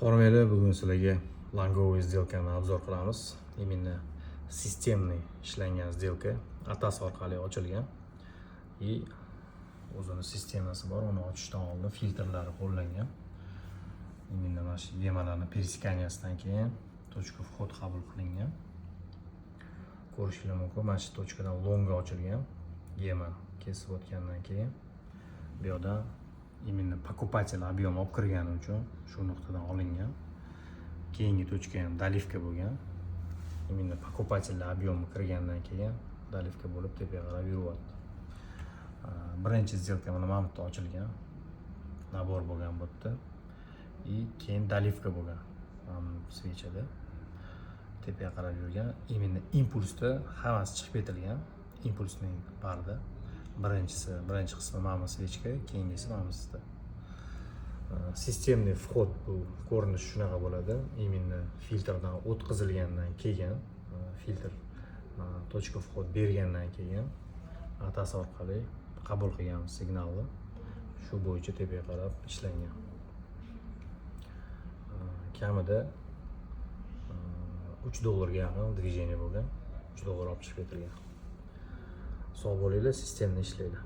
Hormanglar, bugun sizlarga лонговый сделка ni обзор qilamiz. Именно системный ishlangan сделка, ATAS orqali ochilgan. И o'zini sistemasi bor, uni ochishdan oldin filtrlari qo'llangan. Именно mana shu EMAlarni пересекания sidan keyin точка вход qabul qilingan. Ko'rishinglar mumkin, mana shu точка dan лонг ga ochilgan. EMA kesib o'tgandan keyin bu yoqda именно покупатель объем olib kirgani uchun shu nuqtadan olingan. Keyingi точка ham доливка bo'lgan. Именно покупатель объем i kirgandan keyin доливка bo'lib, tepaga qarab yuryapti. Birinchi сделка mana bu yerda ochilgan. Набор bo'lgan bu yerda. И keyin доливка bo'lgan. Mana bu свеча da tepaga qarab yurgan. Именно impulsda hammasi chiqib ketilgan. Impulsning barida. Birinchisi, birinchi qismi mana bu свечка, keyingisi mana busida. Системный вход bu ko'rinishi shunaqa bo'ladi. Именно filtrdan o'tkazilgandan keyin, filtr точка вход bergandan keyin ATAS orqali qabul qilgan signalni shu bo'yicha tepaga qarab ishlangan. Kamida 3 dollarga yaqin движение bo'lgan. 3 dollar olib chiqib ketilgan. Sog' bo'linglar, sistemani ishlanglar.